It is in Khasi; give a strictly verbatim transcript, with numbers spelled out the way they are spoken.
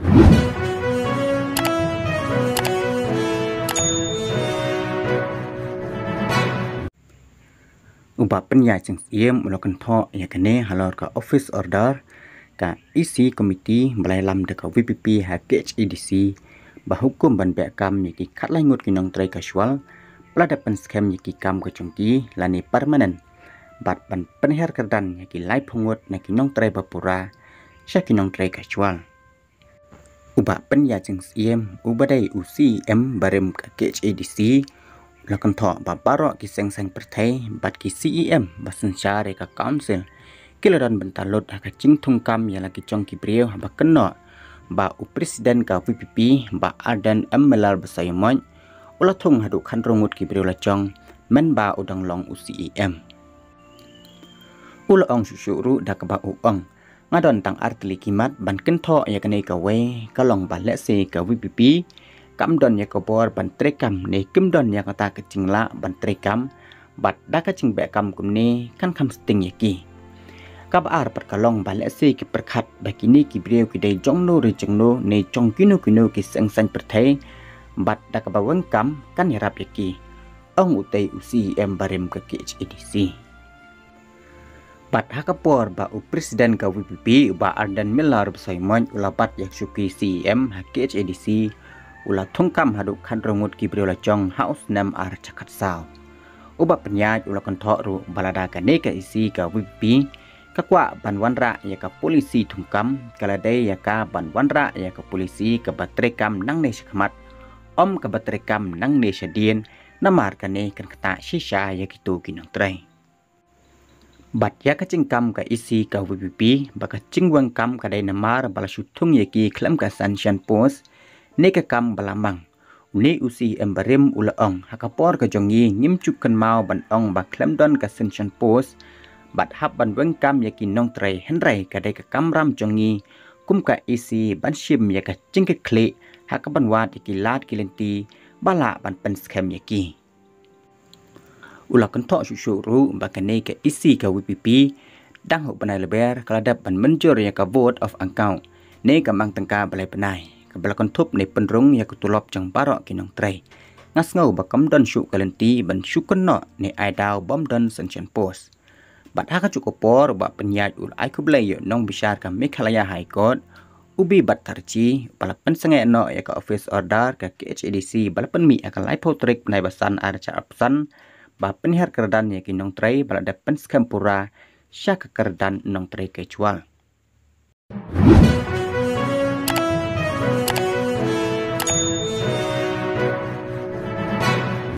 U Bah Pynïaid Sing Syiem u la kynthoh ïa kane halor ka office order ka E C committee ba la ïalam da ka V P P ha K H A D C ba hukum ban beh kam ïa ki khatlai ngut ki nongtrei casual ba la dep pynskhem ïa ki kam ka jong ki lane permanent bad ban pynhiar kyrdan ïa ki laiphew ngut na ki nongtrei ba pura sha ki nongtrei casual. U Bah Pynïaid Sing Syiem, u ba dei u C E M barim ka K H A D C, u la kynthoh ba baroh ki seng saiñ pyrthei bad ki C E M ba synshar ïa ka council ki la don bynta lut ha ka jingthung kam ïa la ki jong ki briew haba kynnoh ba u president ka V P P, Bah Ardent M Miller Basaiawmoit, u la thung haduh khathynriew ngut ki briew la jong mynba u dang long u C E M. U la ong shuh shuh ruh da kaba u ong, nga don tang artylli ki mat ban kynthoh ïa kane kawei, ka long ba lehse ka V P P kam don ïa ka bor ban treikam ne kim don ïa kata ka jinglah ban treikam bad da ka jingbeh kam kumne kan kham sting ïa ki. Kaba ar pat ka long ba lehse ki pyrkhat ba kine ki briew ki dei jongno re jongno ne jong kino kino ki seng saiñ pyrthei bad da kaba weng kam kan ïarap ïa ki, ong utei u C E M barim ka K H A D C. Bad ha ka por ba u president ka V P P, u Bah Ardent Miller Basaiawmoit, u la bat ïa ka shuki C E M ha K H A D C, u la thung kam haduh khathynriew ngut ki briew la jong ha u snem ar hajar khatsaw. U Bah Pynïaid u la kynthoh ruh ba lada kane ka E C ka V P P ka kwah ban wanrah ïa ka polisi thung kam, ka la dei ïa ka ban wanrah ïa ka polisi kaba treikam nangne shakhmat, ym kaba treikam nangne shadien, namar kane kan ktah shisha ïa kito ki nongtrei. Bad ïa ka jingkam ka E C ka V P P ba ka jingweng kam ka dei namar ba la shu thung ïa ki khlem ka sanction post ne ka kam ba la mang. Une u C E M barim u la ong, ha ka por ka jong ngi ngim ju kynmaw ban ong ba khlem don ka sanction post bad hap ban weng kam ïa ki nongtrei, hynrei ka dei ka kamram jong ngi kum ka E C ban shim ïa ka jingkitkhlieh ha kaban wad ïa ki lad ki lynti ba lah ban pynskhem ïa ki. U la kynthoh shuh shuh ruh ba kane ka E C ka V P P dang ha u bnai Lber ka la dep ban mynjur ïa ka vote of account ne ka mang tyngka ba lai bnai, kaba la kynthup ne pynrung ïa ka tulop jong baroh ki nongtrei. Nga sngew ba kam don shuh ka lynti ban shu kynnoh ne ai daw bym don sanction post. Bad ha kajuh ka por, u Bah Pynïaid u la ai khublei ïa u nongbishar ka Meghalaya High Court, u B Bhattacharjee, ba la pynsangeh noh ïa ka office order ka K H A D C ba la pynmih ha ka laiphew tarik bnai ba san ar hajar arphew san, ba pynhiar kyrdan ïa ki nongtrei ba la dep pynskhem pura sha ka kyrdan nongtrei casual.